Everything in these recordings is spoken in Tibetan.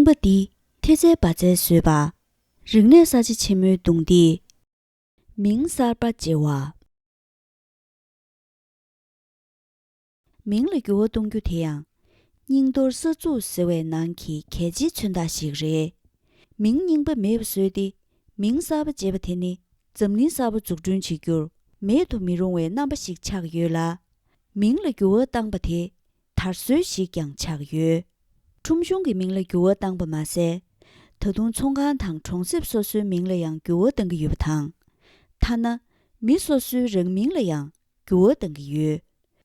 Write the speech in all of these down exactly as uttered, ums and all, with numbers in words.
པ་འདི་ཐེ་ཚལ་བ་ཚལ་བཟོས་པ། རིག་གནས་གསར་བརྗེ་ཆེན་མོའི་གདུང་འདིས་མིང་གསར་པ་བརྗེ་བ། མིང་ལ་འགྱུར་བ་གཏོང་རྒྱུ་དེ་ཡང་། རྙིང་དོར་གསར་འཛུགས་ཟེར་བའི་ནང་གི་གལ་ཆེའི་མཚོན་རྟགས་ཤིག་རེད། མིང་རྙིང་པ་མེད་པ་བཟོས་ཏེ། མིང་གསར་པ་བརྗེ་བ་དེ་ནི་འཛམ་གླིང་གསར་པ་འཛུགས་སྐྲུན་བྱེད་རྒྱུར་མེད་དུ་མི་རུང་བའི་རྣམ་པ་ཞིག་ཆགས་ཡོད་ལ། མིང་ལ་འགྱུར་བ་བཏང་པ་དེ་དར་སྲོལ་ཞིག་ཀྱང་ཆགས་ཡོད། ཁྲོམ་གཞུང་གི་མིང་ལ་འགྱུར་བ་བཏང་པ་མ་ཟད། ད་དུང་ཚོང་ཁང་དང་གྲོང་གསེབ་སོ་སོའི་མིང་ལ་ཡང་འགྱུར་བ་གཏང་གི་ཡོད་པ་དང་། ཐ་ན་མི་སོ་སོའི་རང་མིང་ལ་ཡང་འགྱུར་བ་གཏང་གི་ཡོད།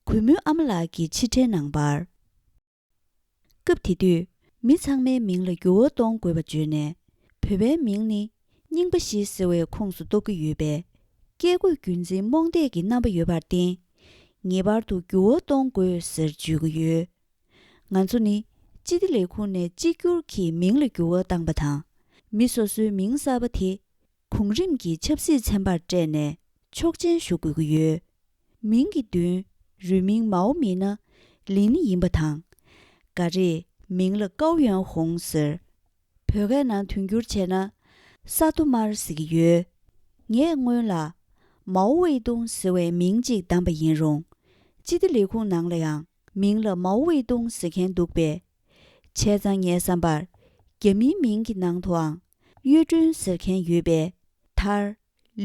གུས་མོའི་ཨ་མ་ལགས་ཀྱི་ཕྱིར་དྲན་ནང་པར། སྐབས་དེ་དུས་མི་ཚང་མའི་མིང་ལ་འགྱུར་བ་གཏོང་དགོས་པ་བརྗོད་ནས། བོད་པའི་མིང་ནི་རྙིང་པ་བཞི་ཟེར་བའི་ཁོངས་སུ་གཏོགས་ཀྱི་ཡོད་པས། སྐད་དགོད་རྒྱུན་འཛིན་རྨོངས་དད་ཀྱི་རྣམ་པ་ཡོད་པར་བརྟེན། ངེས་པར་དུ་འགྱུར་བ་གཏོང་དགོས་ཟེར་བརྗོད་ཀྱི་ཡོད། ང་ཚོ་ནི་སྤྱི་བདེ་ལས་ཁུངས་ནས་གཅིག་གྱུར་གྱིས་མིང་ལ་འགྱུར་བ་བཏང་པ་དང་། མི་སོ་སོའི་མིང་གསར་པ་དེ་གོང་རིམ་གྱི་ཆབ་སྲིད་ཚན་པར་སྤྲད་ནས་ཆོག་མཆན་ཞུ་དགོས་ཀྱི་ཡོད། མིང་གི་མདུན་རུས་མིང་མའོ་མིན་ན་ལིན་ཡིན་པ་དང་། འགའ་རེས་མིང་ལ་ཀའོ་ཡོན་ཧུང་ཟེར། བོད་སྐད་ནང་དོན་བསྒྱུར་བྱས་ན་ས་ཐོ་མར་ཟེར་གྱི་ཡོད། ངས་སྔོན་ལ་མའོ་ཝེ་ཏུང་ཟེར་བའི་མིང་གཅིག་བདམས་པ་ཡིན་རུང་། སྤྱི་བདེ་ལས་ཁུངས་ནང་ལ་ཡང་མིང་ལ་མའོ་ཝེ་ཏུང་ཟེར་མཁན་འདུག་པས། བྱས་ཙང་ངའི་བསམ་པར་རྒྱ་མིའི་མིང་གི་ནང་དུའང་གཡུ་སྒྲོན་ཟེར་མཁན་ཡོད་པས། མཐར་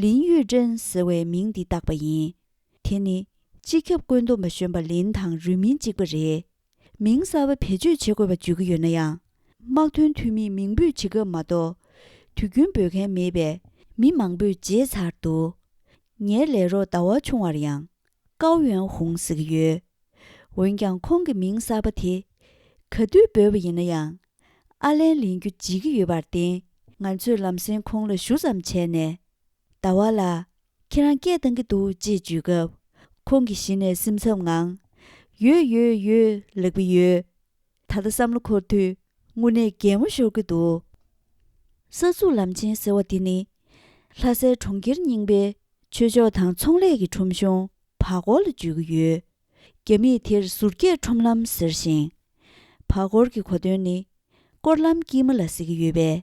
ལིན་གཡུས་ཀྲེན་ཟེར་བའི་མིང་འདི་བཏགས་པ་ཡིན། དེ་ནི་སྤྱི་ཁྱབ་བཀོད་འདོམས་པ་གཞོན་པ་ལིན་དང་རུས་མིང་གཅིག་པ་རེད། མིང་གསར་པ་བེད་སྤྱོད་བྱེད་དགོས་པ་བརྗོད་ཀྱི་ཡོད་ན་ཡང་། དམག་དོན་འཐུས་མིས་མིང་འབོད་བྱེད་སྐབས་མ་གཏོགས། དུས་རྒྱུན་འབོད་མཁན་མེད་པས་མི་མང་པོས་བརྗེད་ཚར་འདུག་ངའི་ལས་རོགས་ཟླ་བ་ཆུང་བར་ཡང་ཀའོ་ཡོན་ཧུང་ཟེར་གྱི་ཡོད། འོན་ཀྱང་ཁོང་གི་མིང་གསར་པ་དེ་ག་དུས་འབོད་པ་ཡིན་ན་ཡང་ཨ་ལན་ལེན་རྒྱུ་བརྗེད་ཀྱི་ཡོད་པར་བརྟེན། ང་ཚོས་ལམ་སེང་ཁོང་ལ་ཞུ་ཙམ་བྱས་ནས། ཟླ་བ་ལགས། ཁྱེད་རང་སྐད་བཏང་གི་འདུག་ཅེས་བརྗོད་སྐབས། ཁོང་གིས་གཞི་ནས་སེམས་འཚབ་ངང་། ཡོད་ཡོད་ཡོད་ལབ་ཀྱི་ཡོད། ད་ལྟ་བསམ་བློ་འཁོར་དུས་དངོས་གནས་གད་མོ་ཤོར་གྱི་འདུག་གསར་འཛུགས་ལམ་ཆེན་ཟེར་བ་དེ་ནི། ལྷ་སའི་གྲོང་ཁྱེར་རྙིང་པའི་ཆོས་ཕྱོགས་དང་ཚོང་ལས་ཀྱི་ཁྲོམ་གཞུང་བར་སྐོར་ལ་བརྗོད་ཀྱི་ཡོད། རྒྱ་མིས་དེར་ཟུར་བརྒྱད་ཁྲོམ་ལམ་ཟེར་ཞིང་། བར་སྐོར་གྱི་གོ་དོན་ནི། སྐོར་ལམ་དཀྱིལ་མ་ལ་ཟེར་གྱི་ཡོད་པས།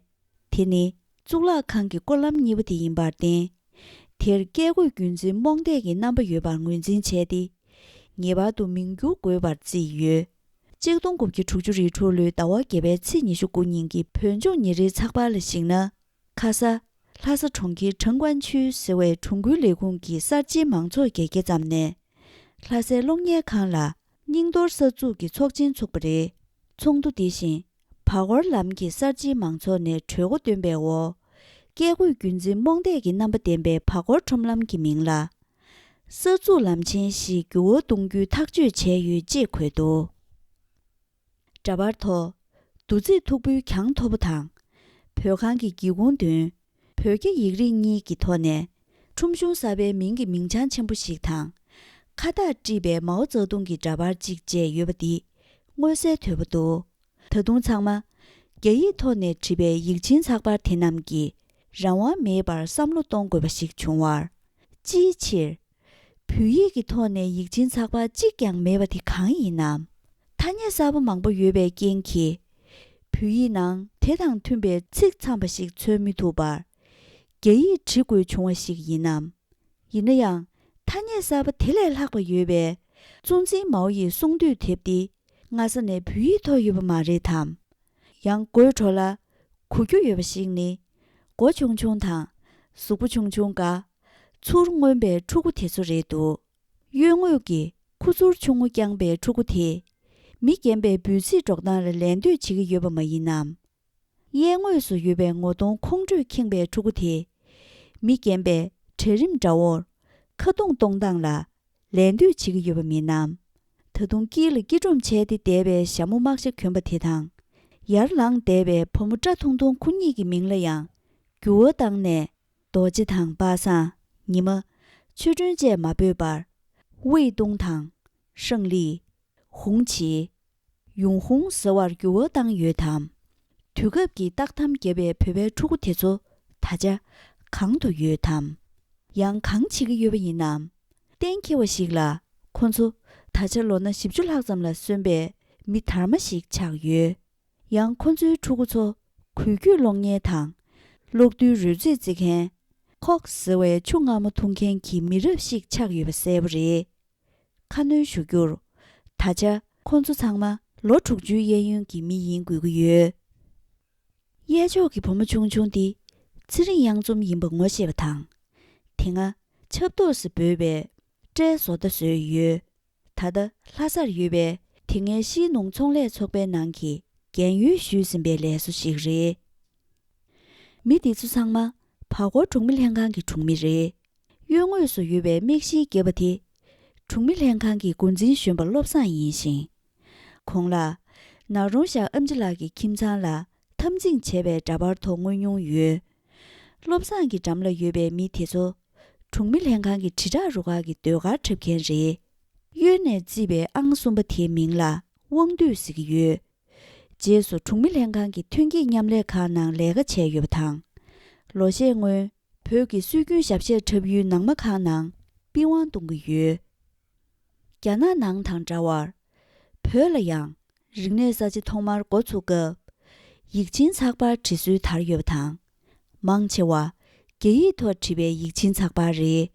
དེ་ནི་གཙུག་ལག་ཁང་གི་སྐོར་ལམ་གཉིས་པ་དེ་ཡིན་པར་བརྟེན། དེར་སྐད་དགོད་རྒྱུན་འཛིན་རྨོངས་དད་ཀྱི་རྣམ་པ་ཡོད་པར་ངོས་འཛིན་བྱས་ཏེ། ངེས་པར་དུ་མིང་བསྒྱུར་དགོས་པར་བརྩིས་ཡོད། ཆིག་སྟོང་དགུ་བརྒྱ་དྲུག་ཅུ་རེ་དྲུག་ལོའི་ཟླ་བ་བརྒྱད་པའི་ཚེས་ཉི་ཤུ་དགུ་ཉིན་གྱི་བོད་ལྗོངས་ཉིན་རེའི་ཚགས་པར་ལ་གཞིགས་ན། ཁ་ས། ལྷ་ས་གྲོང་ཁྱེར་ཁྲང་ཀོན་ཆུས་ཟེར་བའི་གྲོང་ཁུལ་ལས་ཁུངས་ཀྱི་གསར་བརྗེའི་མང་ཚོགས་བརྒྱད་བརྒྱ་ཙམ་ནས། ལྷ་སའི་གློག་བརྙན་ཁང་ལ་རྙིང་དོར་གསར་འཛུགས་ཀྱི་ཚོགས་ཆེན་ཚུགས་པ་རེད། ཚོགས་འདུ་དེ་བཞིན་བར་སྐོར་ལམ་གྱི་གསར་བརྗེའི་མང་ཚོགས་ནས་གྲོས་འགོ་བཏོན་པའི་འོག་སྐད་དགོད་རྒྱུན་འཛིན་རྨོངས་དད་ཀྱི་རྣམ་པ་ལྡན་པའི་བར་སྐོར་ཁྲོམ་ལམ་གྱི་མིང་ལ། གསར་འཛུགས་ལམ་ཆེན་ཞེས་འགྱུར་བ་གཏོང་རྒྱུའི་ཐག་གཅོད་བྱས་ཡོད་ཅེས་འཁོད་འདུག་འདྲ་པར་ཐོག་བསྡུ་ཚིག་མཐུག་པོའི་གྱང་མཐོ་པོ་དང་། བོད་ཁང་གི་སྒེའུ་ཁུང་མདུན། བོད་རྒྱ་ཡིག་རིགས་གཉིས་ཀྱི་ཐོག་ནས་ཁྲོམ་གཞུང་གསར་པའི་མིང་གི་མིང་བྱང་ཆེན་པོ་ཞིག་དང་། ཁ་བཏགས་བྲིས་པའི་མའོ་ཙེ་ཏུང་གི་འདྲ་པར་གཅིག་བཅས་ཡོད་པ་འདི་མངོན་གསལ་དོད་པོ་འདུག་ད་དུང་ཚང་མ་རྒྱ་ཡིག་ཐོག་ནས་བྲིས་པའི་ཡིག་ཆེན་ཚགས་པར་དེ་རྣམས་ཀྱིས་རང་དབང་མེད་པར་བསམ་བློ་གཏོང་དགོས་པ་ཞིག་བྱུང་བར། ཅིའི་ཕྱིར། བོད་ཡིག་གི་ཐོག་ནས་ཡིག་ཆེན་ཚགས་པར་གཅིག་ཀྱང་མེད་པ་དེ་གང་ཡིན་ནམ། ཐ་སྙད་གསར་པ་མང་པོ་ཡོད་པའི་རྐྱེན་གྱིས། བོད་ཡིག་ནང་དེ་དང་མཐུན་པའི་ཚིག་ཚང་བ་ཞིག་འཚོལ་མི་ཐུབ་པར། རྒྱ་ཡིག་བྲི་དགོས་བྱུང་བ་ཞིག་ཡིན་ནམ། ཡིན་ན་ཡང་། ཐ་སྙད་གསར་པ་དེ་ལས་ལྷག་པ་ཡོད་པས། གཙོ་འཛིན་མའོ་ཡི་གསུང་བསྡུས་དེབ་འདི་སྔ་ས་ནས་བོད་ཡིག་ཐོག་ཡོད་པ་མ་རེད་དམ། ཡང་དགོད་བྲོ་ལ་གོ་རྒྱུ་ཡོད་པ་ཞིག་ནི། མགོ་ཆུང་ཆུང་དང་། གཟུགས་པོ་ཆུང་ཆུང་འགའ། ཚུར་མངོན་པའི་ཕྲུ་གུ་དེ་ཚོ་རེད་འདུག་གཡོན་ངོས་ཀྱི་ཁུ་ཚུར་ཆུང་ངུ་བརྐྱངས་པའི་ཕྲུ་གུ་དེས། མི་རྒན་པའི་འབོད་ཚིག་སྒྲོག་སྟངས་ལ་ལད་ཟློས་བྱེད་ཀྱི་ཡོད་པ་མ་ཡིན་ནམ། གཡས་ངོས་སུ་ཡོད་པའི་ངོ་གདོང་ཁོང་ཁྲོས་ཁེངས་པའི་ཕྲུ་གུ་དེས། མི་རྒན་པའི་གྲལ་རིམ་འདྲ་བོར་ཁ་རྡུང་གཏོང་སྟངས་ལ་ལད་ཟློས་བྱེད་ཀྱི་ཡོད་པ་མིན་ནམ། ད་དུང་དཀྱིལ་ལ་སྐྱིལ་ཀྲུང་བྱས་ཏེ་བསྡད་པའི་ཞྭ་མོ་དམག་ཞྭ་གྱོན་པ་དེ་དང་། ཡར་ལངས་བསྡད་པའི་བུ་མོ་སྐྲ་ཐུང་ཐུང་ཁོ་གཉིས་ཀྱི་མིང་ལ་ཡང་འགྱུར་བ་བཏང་ནས། རྡོ་རྗེ་དང་པ་སངས། ཉི་མ། ཆོས་སྒྲོན་བཅས་མ་འབོད་པར། ཝེ་ཏུང་དང་། ཧྲང་ལི། ཧུང་ཆི། ཡུང་ཧུང་ཟེར་བར་འགྱུར་བ་བཏང་ཡོད་དམ། དུས་སྐབས་ཀྱི་རྟགས་ཐམ་བརྒྱབ་པའི་བོད་པའི་ཕྲུ་གུ་དེ་ཚོ་ད་ཆ་གང་དུ་ཡོད་དམ། ཡང་གང་བྱེད་ཀྱི་ཡོད་པ་ཡིན་ནམ། གཏན་འཁེལ་བ་ཞིག་ལ་ཁོ་ཚོ་ད་ཆ་ལོ་ན་བཞི་བཅུ་ལྷག་ཙམ་ལ་སོན་པའི་མི་དར་མ་ཞིག་ཆགས་ཡོད། ཡང་ཁོ་ཚོའི་ཕྲུ་གུ་ཚོ་གོས་རྒྱུས་སློང་མཁན་དང་། གློག་རྡུལ་རོལ་རྩེད་རྩེ་མཁན། ཁོག་ཟེར་བའི་ཆུ་མངར་མོ་འཐུང་མཁན་གྱི་མི་རབས་ཤིག་ཆགས་ཡོད་པ་གསལ་པོ་རེད། ཁ་སྣོན་ཞུ་རྒྱུར། ད་ཆ་ཁོ་ཚོ་ཚང་མ་ལོ་དྲུག་ཅུའི་གཡས་གཡོན་གྱི་མི་ཡིན་དགོས་ཀྱི་ཡོད། གཡས་ཕྱོགས་ཀྱི་བུ་མོ་ཆུང་ཆུང་འདི་ཚེ་རིང་གཡང་འཛོམས་ཡིན་པ་ངོ་ཤེས་པ་དང་། དེ་སྔ་ཆབ་ཏོག་ཟེར་འབོད་པའི་སྤྲེལ་བཟོ་ལྟ་བཟོས་ཡོད། ད་ལྟ་ལྷ་སར་ཡོད་པའི་དེ་སྔའི་ཤིས་ནུང་ཚོང་ལས་ཚོགས་པའི་ནང་གི་རྒན་ཡོལ་ཞུས་ཟིན་པའི་ལས་བཟོ་ཞིག་རེད། མི་འདི་ཚོ་ཚང་མ་བར་སྐོར་གྲོང་མི་ལྷན་ཁང་གི་གྲོང་མི་རེད། གཡོན་ངོས་སུ་ཡོད་པའི་མིག་ཤེལ་རྒྱབ་པ་དེ། གྲོང་མི་ལྷན་ཁང་གི་འགོ་འཛིན་གཞོན་པ་བློ་བཟང་ཡིན་ཞིང་། ཁོང་ལ། ནག་རོང་ཤག་ཨམ་ཆི་ལགས་ཀྱི་ཁྱིམ་ཚང་ལ་འཐབ་འཛིང་བྱས་པའི་འདྲ་པར་ཐོ་མངོན་མྱོང་ཡོད། བློ་བཟང་གི་འགྲམ་ལ་ཡོད་པའི་མི་དེ་ཚོ། གྲོང་མི་ལྷན་ཁང་གི་དྲིལ་བསྒྲགས་རུ་ཁག་གི་ཟློས་གར་འཁྲབ་མཁན་རེད། གཡོན་ནས་བརྩིས་པའི་ཨང་གསུམ་པ་དེའི་མིང་ལ་དབང་འདུས་ཟེར་གྱི་ཡོད། རྗེས་སུ་གྲོང་མི་ལྷན་ཁང་གི་ཐོན་སྐྱེད་མཉམ་ལས་ཁང་ནང་ལས་ཀ་བྱས་ཡོད་པ་དང་། ལོ་ཤས་སྔོན། བོད་ཀྱི་སྲོལ་རྒྱུན་ཞབས་གཞས་འཁྲབ་ཡུལ་ནང་མ་ཁང་ནང་པི་ཝང་གཏོང་གི་ཡོད། རྒྱ་ནག་ནང་དང་འདྲ་བར། བོད་ལ་ཡང་རིག་གནས་གསར་བརྗེ་ཐོག་མར་འགོ་ཚུགས་སྐབས། ཡིག་ཆེན་ཚགས་པར་བྲིས་སྲོལ་དར་ཡོད་པ་དང་། མང་ཆེ་བ་རྒྱ་ཡིག་ཐོག་བྲིས་པའི་ཡིག་ཆེན་ཚགས་པར་རེད།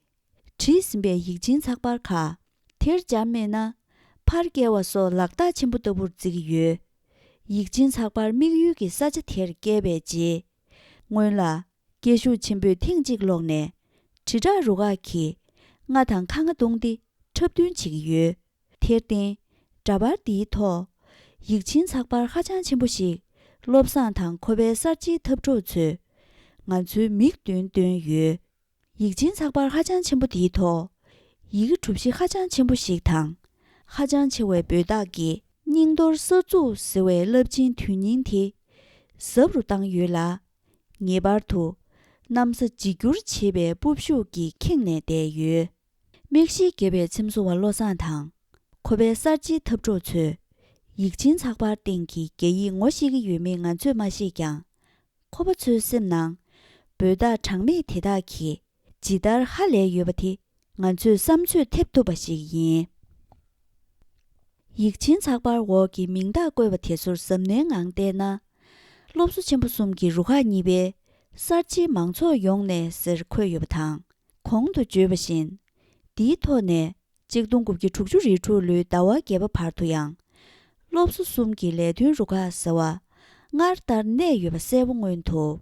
བྲིས་ཟིན་པའི་ཡིག་ཆེན་ཚགས་པར་ཁག་དེར་འཇམ་མེད་ན། ཕར་བསྐྱལ་བ་སོགས་ལག་རྟགས་ཆེན་པོ་ལྟ་བུར་བརྩི་གི་ཡོད། ཡིག་ཆེན་ཚགས་པར་དམིགས་ཡུལ་གྱི་ས་ཆ་དེར་བསྐྱལ་བའི་རྗེས། སྔོན་ལ། སྐད་ཤུགས་ཆེན་པོས་ཐེངས་གཅིག་ཀློག་ནས། དྲིལ་བསྒྲགས་རུ་ཁག་གིས་རྔ་དང་ཁ་རྔ་བརྡུངས་ཏེ་འཁྲབ་སྟོན་བྱེད་ཀྱི་ཡོད། དེར་བརྟེན། འདྲ་པར་འདིའི་ཐོག་ཡིག་ཆེན་ཚགས་པར་ཧ་ཅང་ཆེན་པོ་ཞིག་བློ་བཟང་དང་ཁོ་པའི་གསར་བརྗེའི་འཐབ་གྲོགས་ཚོས་ང་ཚོའི་མིག་མདུན་བཏོན་ཡོད། ཡིག་ཆེན་ཚགས་པར་ཧ་ཅང་ཆེན་པོ་འདིའི་ཐོག་ཡི་གེ་གྲུ་བཞི་ཧ་ཅང་ཆེན་པོ་ཞིག་དང་། ཧ་ཅང་ཆེ་བའི་འབོད་རྟགས་ཀྱི་རྙིང་དོར་གསར་འཛུགས་ཟེར་བའི་རླབས་ཆེན་དོན་སྙིང་དེ་ཟབ་རུ་བཏང་ཡོད་ལ། ངེས་པར་དུ་གནམ་ས་འཇིག་སྒྱུར་བྱེད་པའི་སྤོབས་ཤུགས་ཀྱིས་ཁེངས་ནས་བསྡད་ཡོད། མིག་ཤེལ་རྒྱབ་པའི་འཚེམ་བཟོ་བ་བློ་བཟང་དང་། ཁོ་པའི་གསར་བརྗེའི་འཐབ་གྲོགས་ཚོས་ཡིག་ཆེན་ཚགས་པར་སྟེང་གི་རྒྱ་ཡིག་ངོ་ཤེས་ཀྱི་ཡོད་མེད་ང་ཚོས་མ་ཤེས་ཀྱང་། ཁོ་པ་ཚོའི་སེམས་ནང་འབོད་རྟགས་གྲངས་མེད་དེ་དག་གིས་ཇི་ལྟར་ཧ་ལས་ཡོད་པ་དེ་ང་ཚོས་བསམ་ཚོད་ཐེབས་ཐུབ་པ་ཞིག་ཡིན། ཡིག་ཆེན་ཚགས་པར་འོག་གི་མིང་རྟགས་བཀོད་པ་དེ་ཚོར་གཟབ་ནན་ངང་བལྟས་ན། སློབ་གསོ་ཆེན་པོ་གསུམ་གྱི་རུ་ཁག་གཉིས་པའི་གསར་བརྗེའི་མང་ཚོགས་ཡོང་ནས་ཟེར་འཁོད་ཡོད་པ་དང་། གོང་དུ་བརྗོད་པ་བཞིན། འདིའི་ཐོག་ནས་གཅིག་སྟོང་དགུ་བརྒྱ་དྲུག་ཅུ་རེ་དྲུག་ལོའི་ཟླ་བ་བརྒྱད་པ་བར་དུ་ཡང་། སློབ་གསོ་གསུམ་གྱི་ལས་དོན་རུ་ཁག་ཟེར་བ་སྔར་ལྟར་གནས་ཡོད་པ་གསལ་པོ་མངོན་ཐུབ།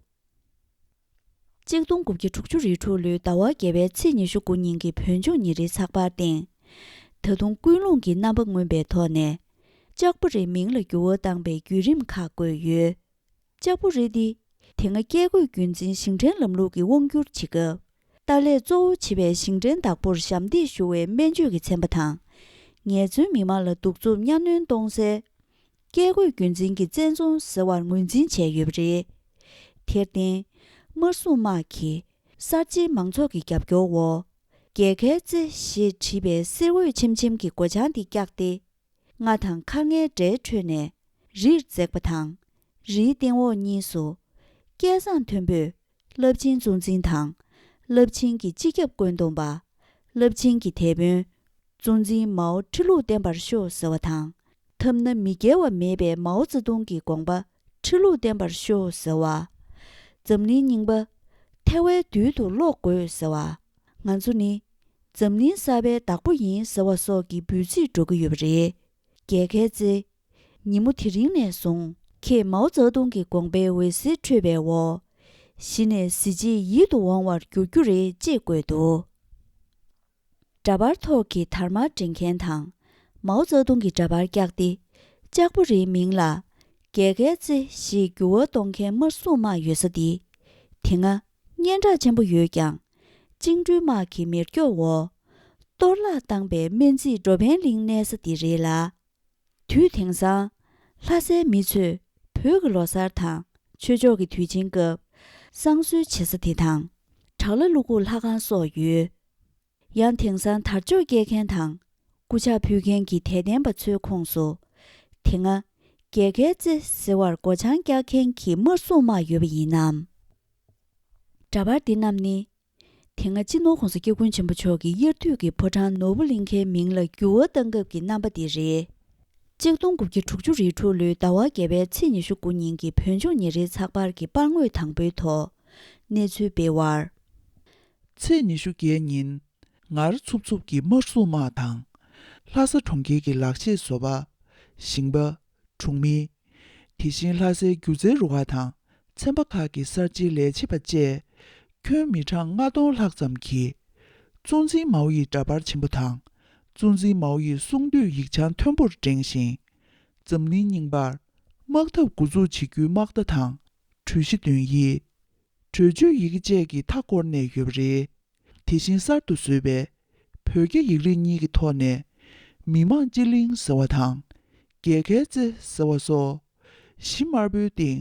གཅིག་སྟོང་དགུ་བརྒྱ་དྲུག་ཅུ་རེ་དྲུག་ལོའི་ཟླ་བ་བརྒྱད་པའི་ཚེས་ཉི་ཤུ་དགུ་ཉིན་གྱི་བོད་ལྗོངས་ཉིན་རེའི་ཚགས་པར་སྟེང་། ད་དུང་ཀུན་སློང་གི་རྣམ་པ་མངོན་པའི་ཐོག་ནས། ལྕགས་པོ་རིའི་མིང་ལ་འགྱུར་བ་བཏང་པའི་བརྒྱུད་རིམ་ཁག་བཀོད་ཡོད། ལྕགས་པོ་རི་འདི། དེ་སྔ་བཀས་བཀོད་རྒྱུད་འཛིན་ཞིང་བྲན་ལམ་ལུགས་ཀྱི་དབང་བསྒྱུར་བྱེད་སྐབས། ཏཱ་ལས་གཙོ་བོ་བྱེད་པའི་ཞིང་བྲན་བདག་པོར་ཞབས་འདེགས་ཞུ་བའི་སྨན་བཅོས་ཀྱི་ཚན་པ་དང་། ངལ་རྩོལ་མི་དམངས་ལ་གདུག་རྩུབ་གཉའ་གནོན་གཏོང་སའི། བཀས་བཀོད་རྒྱུད་འཛིན་གྱི་བཙན་རྫོང་ཟེར་བར་ངོས་འཛིན་བྱས་ཡོད་པ་རེད། དེར་བརྟེན། དམར་སྲུང་དམག་གིས་གསར་བརྗེའི་མང་ཚོགས་ཀྱི་རྒྱབ་སྐྱོར་འོག་རྒྱལ་ཁའི་རྩེ་ཞེས་བྲིས་པའི་གསེར་འོད་ཆེམ་ཆེམ་གྱི་སྒོ་བྱང་འདི་བཀྱགས་ཏེ། རྔ་དང་ཁ་རྔའི་སྒྲའི་ཁྲོད་ནས་རིར་འཛེགས་པ་དང་། རིའི་སྟེང་འོག་གཉིས་སུ། སྐལ་བཟང་མཐོན་པོས་རླབས་ཆེན་གཙོ་འཛིན་དང་། རླབས་ཆེན་གྱི་སྤྱི་ཁྱབ་བཀོད་འདོམས་པ། རླབས་ཆེན་གྱི་དེད་དཔོན། གཙོ་འཛིན་མའོ་ཁྲི་ལུགས་བརྟན་པར་ཤོག་ཟེར་བ་དང་། ཐབས་ན་མི་འགལ་བ་མེད་པའི་མའོ་ཙེ་ཏུང་གི་དགོངས་པ་ཁྲི་ལུགས་བརྟན་པར་ཤོག་ཟེར་བ། འཛམ་གླིང་རྙིང་པ་ཐལ་བའི་རྡུལ་དུ་རློག་དགོས་ཟེར་བ། ང་ཚོ་ནི་འཛམ་གླིང་གསར་པའི་བདག་པོ་ཡིན་ཟེར་བ་སོགས་ཀྱི་འབོད་ཚིག་སྒྲོག་གི་ཡོད་པ་རེད། རྒྱལ་ཁའི་རྩེ། ཉིན་མོ་དེ་རིང་ནས་བཟུང་ཁྱེད་མའོ་ཙེ་ཏུང་གི་དགོངས་པའི་འོད་ཟེར་འཕྲོས་པའི་འོག་གཞི་ནས་གཟི་བརྗིད་ཡིད་དུ་འོང་བར་འགྱུར་རྒྱུ་རེད་ཅེས་བཀོད་འདུག་འདྲ་པར་ཐོག་གི་དར་དམར་སྒྲེང་མཁན་དང་། མའོ་ཙེ་ཏུང་གི་འདྲ་པར་བཀྱགས་ཏེ། ལྕགས་པོ་རིའི་མིང་ལ། རྒྱལ་ཁའི་རྩེ་ཞེས་འགྱུར་བ་གཏོང་མཁན་དམར་སྲུང་དམག་ཡོད་ས་འདི། དེ་སྔ་སྙན་གྲགས་ཆེན་པོ་ཡོད་ཀྱང་། བཅིངས་འགྲོལ་དམག་གི་མེར་སྐྱོབ་འོག་གཏོར་བརླག་བཏང་པའི་སྨན་རྩིས་འགྲོ་ཕན་གླིང་གནས་ས་འདི་རེད་ལ། དུས་དེང་སང་། ལྷ་སའི་མི་ཚོས་བོད་ཀྱི་ལོ་གསར་དང་ཆོས་ཕྱོགས་ཀྱི་དུས་ཆེན་སྐབས་བསང་གསོལ་བྱེད་ས་དེ་དང་། བྲག་ལ་ཀླུ་སྒུག་ལྷ་ཁང་སོགས་ཡོད། ཡང་དེང་སང་དར་ལྕོག་སྐྱེལ་མཁན་དང་སྐུ་ཕྱག་ཕུལ་མཁན་གྱི་དད་ལྡན་པ་ཚོའི་ཁོངས་སུ། དེ་སྔ་རྒྱལ་ཁའི་རྩེ་ཟེར་བར་སྒོ་བྱང་བཀྱག་མཁན་གྱི་དམར་སྲུང་དམག་ཡོད་པ་ཡིན་ནམ། འདྲ་པར་འདི་རྣམས་ནི། དེ་སྔ་སྤྱི་ནོར་༸གོང་ས་༸སྐྱབས་མགོན་ཆེན་པོ་མཆོག་གིས་དབྱར་དུས་ཀྱི་ཕོ་བྲང་ནོར་བུ་གླིང་ཁའི་མིང་ལ་འགྱུར་བ་བཏང་སྐབས་ཀྱི་རྣམ་པ་འདི་རེད། གཅིག་སྟོང་དགུ་བརྒྱ་དྲུག་ཅུ་རེ་དྲུག་ལོའི་ཟླ་བ་བརྒྱད་པའི་ཚེས་ཉི་ཤུ་དགུ་ཉིན་གྱི་བོད་ལྗོངས་ཉིན་རེའི་ཚགས་པར་གྱི་པར་ངོས་དང་པོའི་ཐོག་གནས་ཚུལ་སྤེལ་བར། ཚེས་ཉི་ཤུ་བརྒྱད་ཉིན། ངར་འཚུབ་འཚུབ་ཀྱི་དམར་སྲུང་དམག་དང་། ལྷ་ས་གྲོང་ཁྱེར་གྱི་ལག་ཤེས་བཟོ་པ། ཞིང་པ། གྲོང་མི། དེ་བཞིན་ལྷ་སའི་སྒྱུ་རྩལ་རུ་ཁག་དང་ཚན་པ་ཁག་གི་གསར་བརྗེའི་ལས་བྱེད་པ་བཅས་ཁྱོན་མི་གྲངས་ལྔ་སྟོང་ལྷག་ཙམ་གྱིས་གཙོ་འཛིན་མའོ་ཡི་འདྲ་པར་ཆེན་པོ་དང་གཙོ་འཛིན་མའོ་ཡི་གསུང་བཏུས་ཡིག་ཆ་མཐོན་པོར་བསྒྲེངས་ཤིང་། འཛམ་གླིང་རྙིང་པར་དམག་འཐབ་འགོ་འཛུགས་བྱེད་རྒྱུའི་དམག་རྟ་དང་། གྲོས་གཞི་འདོན་ཡིག་གྲོས་ཆོད་ཡི་གེ་བཅས་ཀྱི་མཐའ་བསྐོར་ནས་ཡོད་པ་རེད། དེ་བཞིན་གསར་དུ་བཟོས་པའི་བོད་རྒྱ་ཡིག་རིགས་གཉིས་ཀྱི་ཐོག་ནས་མི་དམངས་སྤྱི་གླིང་ཟེར་བ་དང་། རྒྱལ་ཁའི་རྩེ་ཟེར་བ་སོགས་གཞི་དམར་པོའི་སྟེང་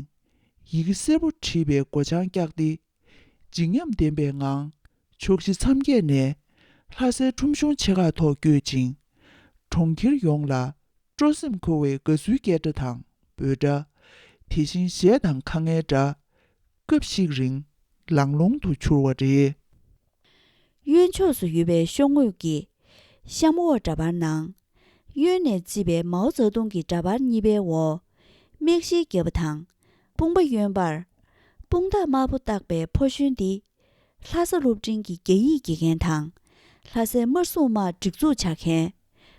ཡི་གེ་སེར་པོ་བྲིས་པའི་སྒོ་བྱང་བཀྱགས་ཏེ། བརྗིད་ཉམས་ལྡན་པའི་ངང་ཕྱོགས་བཞི་མཚམས་བརྒྱད་ནས་ལྷ་སའི་ཁྲོམ་གཞུང་ཆེ་ཁག་ཐོག་བསྐྱོད་ཅིང་། གྲོང་ཁྱེར་ཡོངས་ལ་སྤྲོ་སེམས་འཁོལ་བའི་དགའ་བསུའི་སྐད་སྒྲ་དང་འབོད་སྒྲ། དེ་བཞིན་གཞས་དང་ཁ་ངན་སྒྲ། སྐབས་ཤིག་རིང་ལང་ལོང་དུ་འཕྱུར་བ་རེད། གཡོན་ཕྱོགས་སུ་ཡོད་པའི་ཤོག་ངོས་ཀྱི་གཤམ་འོག་འདྲ་པར་ནང་། གཡོན་ནས་བརྩིས་པའི་མའོ་ཙེ་ཏུང་གི་འདྲ་པར་གཉིས་པའི་འོག་མིག་ཤེལ་བརྒྱབ་པ་དང་། དཔུང་པ་གཡོན་པར་དཔུང་ཐག་དམར་པོ་བཏགས་པའི་ཕོ་གཞོན་འདི། ལྷ་ས་སློབ་འབྲིང་གི་རྒྱ་ཡིག་དགེ་རྒན་དང་། ལྷ་སའི་དམར་སྲུང་དམག་སྒྲིག་འཛུགས་བྱ་མཁན།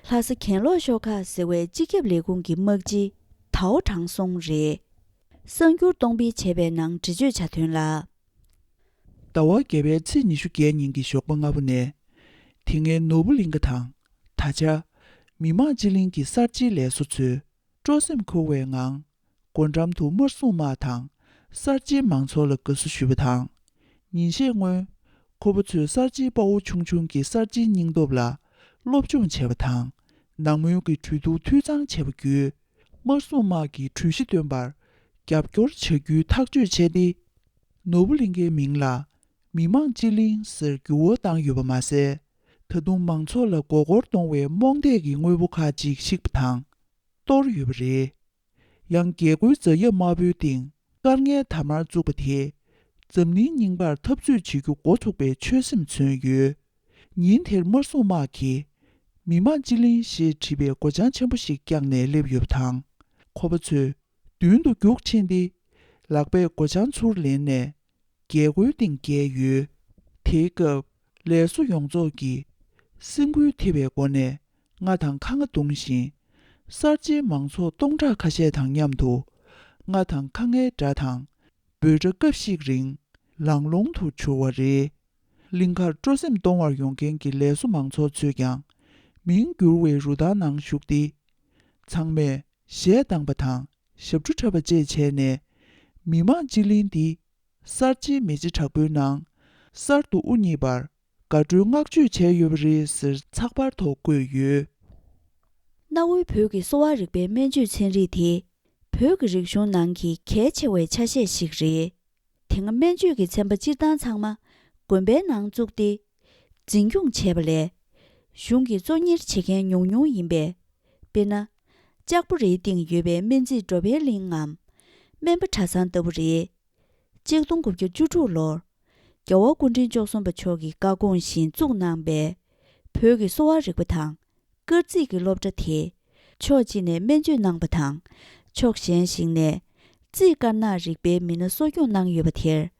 ལྷ་ས་གྱེན་ལོག་ཤོག་ཁག་ཟེར་བའི་སྤྱི་ཁྱབ་ལས་ཁུངས་ཀྱི་དམག་སྤྱི་ཐའོ་ཁྲང་སུང་རེད། གསར་འགྱུར་གཏོང་སྤེལ་བྱས་པའི་ནང་འགྲེལ་བརྗོད་བྱ་དོན་ལ། ཟླ་བ་བརྒྱད་པའི་ཚེས་ཉི་ཤུ་བརྒྱད་ཉིན་གྱི་ཞོགས་པ་སྔ་པོ་ནས། དེ་སྔའི་ནོར་བུ་གླིང་ག་དང་། ད་ཆ། མི་དམངས་སྤྱི་གླིང་གི་གསར་བརྗེའི་ལས་བཟོ་ཚོས། སྤྲོ་སེམས་འཁོལ་བའི་ངང་། སྒོ་འགྲམ་དུ་དམར་སྲུང་དམག་དང་། གསར་བརྗེའི་མང་ཚོགས་ལ་དགའ་བསུ་ཞུས་པ་དང་། ཉིན་ཤས་སྔོན། ཁོ་པ་ཚོས་གསར་བརྗེའི་དཔའ་བོ་ཆུང་ཆུང་གི་གསར་བརྗེའི་སྙིང་སྟོབས་ལ། སློབ་སྦྱོང་བྱས་པ་དང་། ནང་མོལ་གྱི་གྲོས་བསྡུར་འཐུས་ཚང་བྱས་པ་བརྒྱུད། དམར་སྲུང་དམག་གིས་གྲོས་གཞི་བཏོན་པར། རྒྱབ་སྐྱོར་བྱ་རྒྱུའི་ཐག་གཅོད་བྱས་ཏེ། ནོར་བུ་གླིང་གའི་མིང་ལ། མི་དམངས་སྤྱི་གླིང་ཟེར་འགྱུར་བ་བཏང་ཡོད་པ་མ་ཟད། ད་དུང་མང་ཚོགས་ལ་མགོ་སྐོར་གཏོང་བའི་རྨོངས་དད་ཀྱི་དངོས་པོ་ཁག་ཅིག་བཤིག་པ་དང་། གཏོར་ཡོད་པ་རེད། ཡང་རྒྱལ་སྒོའི་རྫ་གཡབ་དམར་པོའི་སྟེང་། དཀར་ངལ་དར་དམར་བཙུགས་པ་དེས། འཛམ་གླིང་རྙིང་པར་འཐབ་རྩོད་བྱེད་རྒྱུ་འགོ་ཚུགས་པའི་ཆོད་སེམས་མཚོན་ཡོད། ཉིན་དེར་དམར་སྲུང་དམག་གིས། མི་དམངས་སྤྱི་གླིང་ཞེས་བྲིས་པའི་སྒོ་བྱང་ཆེན་པོ་ཞིག་བཀྱགས་ནས་སླེབས་ཡོད་པ་དང་། ཁོ་པ་ཚོས། མདུན་དུ་རྒྱུགས་ཕྱིན་ཏེ། ལག་པས་སྒོ་བྱང་ཚུར་ལེན་ནས། རྒྱལ་སྒོའི་སྟེང་བརྒལ་ཡོད། དེའི་སྐབས། ལས་བཟོ་ཡོངས་རྫོགས་ཀྱིས། སེམས་འགུལ་ཐེབས་པའི་སྒོ་ནས། རྔ་དང་ཁ་རྔ་བརྡུངས་ཤིང་། གསར་བརྗེའི་མང་ཚོགས་སྟོང་ཕྲག་ཁ་ཤས་དང་མཉམ་དུ། རྔ་དང་ཁ་རྔའི་སྒྲ་དང་། འབོད་སྒྲ་སྐབས་ཤིག་རིང་། ལང་ལོང་དུ་འཕྱུར་བ་རེད། གླིང་ཁར་སྤྲོ་སེམས་གཏོང་བར་ཡོང་མཁན་གྱི་ལས་བཟོ་མང་ཚོགས་ཚོས་ཀྱང་། མིང་བསྒྱུར་བའི་རུ་སྟར་ནང་ཞུགས་ཏེ། ཚང་མས། གཞས་བཏང་པ་དང་། ཞབས་བྲོ་འཁྲབ་པ་བཅས་བྱས་ནས། མི་དམངས་སྤྱི་གླིང་འདི། གསར་བརྗེའི་མེ་ལྕེ་དྲག་པོའི་ནང་། གསར་དུ་དབུ་བརྙེས་པར། དགའ་སྤྲོའི་བསྔགས་བརྗོད་བྱས་ཡོད་པ་རེད་ཟེར་ཚགས་པར་ཐོག་བཀོད་ཡོད། གནའ་བོའི་བོད་ཀྱི་གསོ་བ་རིག་པའི་སྨན་བཅོས་ཚན་རིག་དེ། བོད་ཀྱི་རིག་གཞུང་ནང་གི་གལ་ཆེ་བའི་ཆ་ཤས་ཤིག་རེད། དེ་སྔ་སྨན་བཅོས་ཀྱི་ཚན་པ་སྤྱིར་བཏང་ཚང་མ་དགོན་པའི་ནང་བཙུགས་ཏེ། འཛིན་སྐྱོང་བྱས་པ་ལས། གཞུང་གིས་གཙོ་གཉེར་བྱེད་མཁན་ཉུང་ཉུང་ཡིན་པས། དཔེར་ན། ལྕགས་པོ་རིའི་སྟེང་ཡོད་པའི་སྨན་རྩིས་འགྲོ་ཕན་གླིང་ངམ། སྨན་པ་གྲྭ་ཚང་ལྟ་བུ་རེད། གཅིག་སྟོང་དགུ་བརྒྱ་བཅུ་དྲུག་ལོར། རྒྱལ་བ་སྐུ་ཕྲེང་བཅུ་གསུམ་པ་མཆོག་གི་བཀའ་དགོངས་བཞིན་བཙུགས་གནང་པའི། བོད་ཀྱི་གསོ་བ་རིག་པ་དང་། སྐར་རྩིས་ཀྱི་སློབ་གྲྭ་དེ། ཕྱོགས་གཅིག་ནས་སྨན་བཅོས་གནང་པ་དང་། ཕྱོགས་གཞན་ཞིག་ནས། རྩིས་དཀར་ནག་རིག་པའི་མི་སྣ་གསོ་སྐྱོང་གནང་ཡོད་པ་དེར།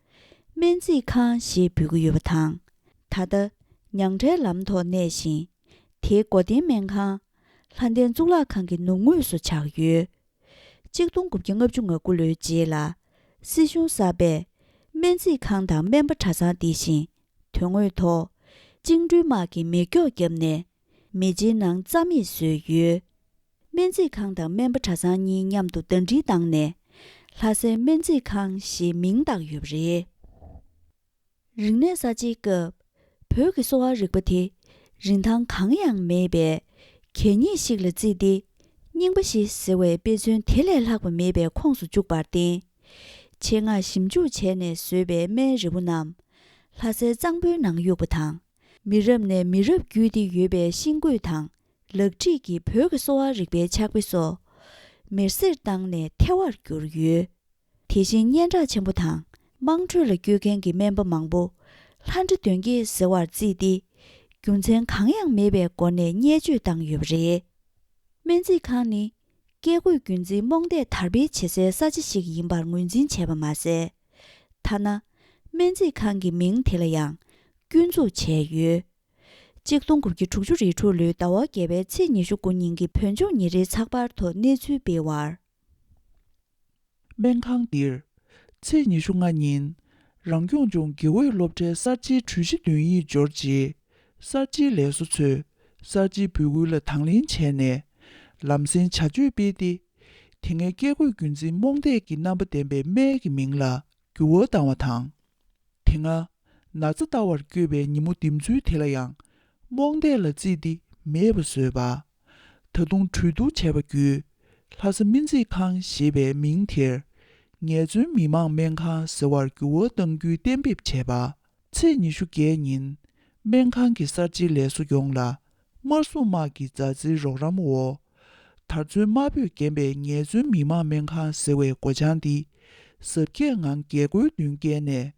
སྨན་རྩིས་ཁང་ཞེས་འབོད་ཀྱི་ཡོད་པ་དང་། ད་ལྟ། ཉང་བྲན་ལམ་ཐོག་གནས་ཤིང་། དེའི་སྒོ་བསྟེན་སྨན་ཁང་། ལྷ་ལྡན་གཙུག་ལག་ཁང་གི་ནུབ་ངོས་སུ་ཆགས་ཡོད། གཅིག་སྟོང་དགུ་བརྒྱ་ལྔ་བཅུ་ང་དགུ་ལོའི་རྗེས་ལ། སྲིད་གཞུང་གསར་པས། སྨན་རྩིས་ཁང་དང་སྨན་པ་གྲྭ་ཚང་འདི་བཞིན། དོན་དངོས་ཐོག་བཅིངས་འགྲོལ་དམག་གིས་མེ་སྒྱོགས་བརྒྱབ་ནས། མེ་ལྕེའི་ནང་རྩ་མེད་བཟོས་ཡོད། སྨན་རྩིས་ཁང་དང་སྨན་པ་གྲྭ་ཚང་གཉིས་མཉམ་དུ་ཟླ་སྒྲིལ་བཏང་ནས། ལྷ་སའི་སྨན་རྩིས་ཁང་ཞེས་མིང་བཏགས་ཡོད་པ་རེད། རིག་གནས་གསར་བརྗེའི་སྐབས། བོད་ཀྱི་གསོ་བ་རིག་པ་དེ། རིན་ཐང་གང་ཡང་མེད་པའི་གད་སྙིགས་ཤིག་ལ་བརྩིས་ཏེ། རྙིང་པ་ཞིག་ཟེར་བའི་དཔེ་མཚོན་དེ་ལས་ལྷག་པ་མེད་པའི་ཁོངས་སུ་བཅུག་པར་བརྟེན། ཆེད་མངགས་ཞིབ་འཇུག་བྱས་ནས་བཟོས་པའི་སྨན་རིལ་བུ་རྣམས། ལྷ་སའི་གཙང་པོའི་ནང་གཡུགས་པ་དང་། མི་རབས་ནས་མི་རབས་བརྒྱུད་དེ་ཡོད་པའི་ཤིང་བརྐོས་དང་། ལག་བྲིས་ཀྱི་བོད་ཀྱི་གསོ་བ་རིག་པའི་ཕྱག་དཔེ་སོགས། མེར་སྲེག་བཏང་ནས་ཐལ་བར་གྱུར་ཡོད། དེ་བཞིན་སྙན་གྲགས་ཆེན་པོ་དང་། དམངས་ཁྲོད་ལ་བསྐྱོད་མཁན་གྱི་སྨན་པ་མང་པོ། ལྷ་འདྲེ་གདོན་བགེགས་ཟེར་བར་བརྩིས་ཏེ། རྒྱུ་མཚན་གང་ཡང་མེད་པའི་སྒོ་ནས་བརྙས་བཅོས་བཏང་ཡོད་པ་རེད། སྨན་རྩིས་ཁང་ནི། བཀས་བཀོད་རྒྱུད་འཛིན་རྨོངས་དད་དར་སྤེལ་བྱེད་སའི་ས་ཆ་ཞིག་ཡིན་པར་ངོས་འཛིན་བྱས་པ་མ་ཟད། ཐ་ན། སྨན་རྩིས་ཁང་གི་མིང་དེ་ལ་ཡང་སྐྱོན་འཛུགས་བྱས་ཡོད། གཅིག་སྟོང་དགུ་བརྒྱ་དྲུག་ཅུ་རེ་དྲུག་ལོའི་ཟླ་བ་བརྒྱད་པའི་ཚེས་ཉི་ཤུ་དགུ་ཉིན་གྱི་བོད་ལྗོངས་ཉིན་རེའི་ཚགས་པར་ཐོག་གནས་ཚུལ་སྤེལ་བར། སྨན་ཁང་འདིར་ཚེས་ཉི་ཤུ་ལྔ་ཉིན་རང་སྐྱོང་ལྗོངས་དགེ་འོས་སློབ་གྲྭའི་གསར་བརྗེའི་གྲོས་གཞི་བཏོན་ཡིག་འབྱོར་རྗེས། གསར་བརྗེའི་ལས་བཟོ་ཚོས་གསར་བརྗེའི་འབོད་སྐུལ་ལ་དང་ལེན་བྱས་ནས། ལམ་སེང་བྱ་སྤྱོད་སྤེལ་ཏེ། དེ་སྔའི་བཀས་བཀོད་རྒྱུད་འཛིན་རྨོངས་དད་ཀྱི་རྣམ་པ་ལྡན་པའི་སྨན་གྱི་མིང་ལ་འགྱུར་བ་བཏང་བ་དང་། དེ་སྔ་ན་ཚ་ལྟ་བར་བསྐྱོད་པའི་ཉིན་མོ་འདེམས་ཚུལ་དེ་ལ་ཡང་རྨོངས་དད་ལ་བརྩིས་ཏེ་མེད་པ་བཟོས་པ། ད་དུང་གྲོས་བསྡུར་བྱས་པ་བརྒྱུད། ལྷ་ས་སྨན་རྩིས་ཁང་ཞེས་པའི་མིང་དེར་ངལ་རྩོལ་མི་མང་སྨན་ཁང་ཟེར་བར་འགྱུར་བ་གཏང་རྒྱུའི་གཏན་འབེབས་བྱས་པ། ཚེས་ཉི་ཤུ་བརྒྱད་ཉིན་སྨན་ཁང་གི་གསར་བརྗེའི་ལས་བཟོ་ཡོངས་ལ་དམར་སྲུང་དམག་གི་མཛའ་བརྩེའི་རོགས་རམ་འོག་དར་ཚོན་དམར་པོས་བརྒྱན་པའི་ངལ་རྩོལ་མི་མང་སྨན་ཁང་ཟེར་བའི་སྒོ་བྱང་འདི་གཟབ་རྒྱས་ངང་རྒྱལ་སྒོའི་མདུན་བསྐྱལ་ནས།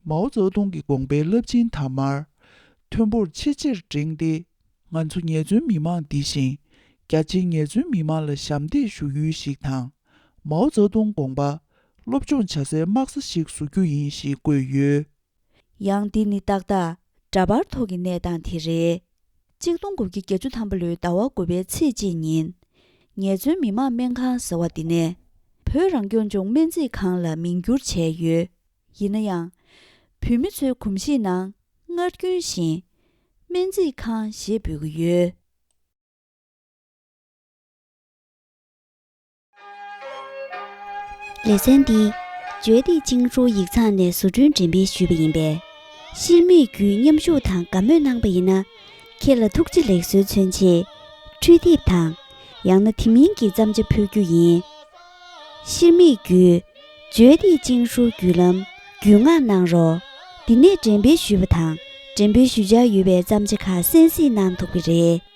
མའོ་ཙེ་ཏུང་གི་དགོངས་པའི་རླབས་ཆེན་དར་དམར་མཐོན་པོར་ཆེས་ཆེར་བསྒྲེངས་ཏེ། ང་ཚོ་ངལ་རྩོལ་མི་མང་འདི་བཞིན་རྒྱ་ཆེའི་ངལ་རྩོལ་མི་མང་ལ་ཞབས་འདེགས་ཞུ་ཡུལ་ཞིག་དང་། མའོ་ཙེ་ཏུང་དགོངས་པ་སློབ་སྦྱོང་བྱ་སའི་དམག་ས་ཞིག་བཟོ་རྒྱུ་ཡིན་ཞེས་བཀོད་ཡོད། ཡང་འདི་ནི་ཏག་ཏག་འདྲ་པར་ཐོག་གི་གནས་སྟངས་དེ་རེད། གཅིག་སྟོང་དགུ་བརྒྱ་བརྒྱད་ཅུ་ཐམ་པ་ལོའི་ཟླ་བ་དགུ་པའི་ཚེས་གཅིག་ཉིན། ངལ་རྩོལ་མི་མང་སྨན་ཁང་ཟེར་བ་འདི་ནས་བོད་རང་སྐྱོང་ལྗོངས་སྨན་རྩིས་ཁང་ལ་མིང་བསྒྱུར་བྱས་ཡོད། ཡིན་ན་ཡང་། བོད་མི་ཚོའི་གོམས་གཤིས་ནང་སྔར་རྒྱུན་བཞིན་སྨན་རྩིས་ཁང་ཞེས་འབོད་ཀྱི་ཡོད། ལེ་ཚན་འདི་བརྗོད་བདེ་ཅིང་ཧྲུའུ་ཡིག་ཚང་ནས་བཟོ་སྐྲུན་འགྲེམས་སྤེལ་ཞུས་པ་ཡིན་པས། ཤེར་མིག་བརྒྱུད་མཉམ་ཞུགས་དང་དགའ་མོས་གནང་པ་ཡིན་ན། ཁྱེད་ལ་ཐུགས་རྗེ་ལེགས་གསོལ་མཚོན་ཆེད། འཕྲུལ་དེབ་དང་། ཡང་ན་དེ་མིན་གྱི་བརྩམས་བྱ་ཕུལ་རྒྱུ་ཡིན། ཤེར་མིག་བརྒྱུད། བརྗོད་བདེ་ཅིང་ཧྲུའུ་བརྒྱུད་ལམ་བརྒྱུད་མངགས་གནང་རོགས། འདི་ནས་འགྲེམས་སྤེལ་ཞུས་པ་དང་འགྲེམས་སྤེལ་ཞུ་འཆར་ཡོད་པའི་བརྩམས་བྱ་ཁག་གསན་གཟིགས་གནང་ཐུབ་ཀྱི་རེད།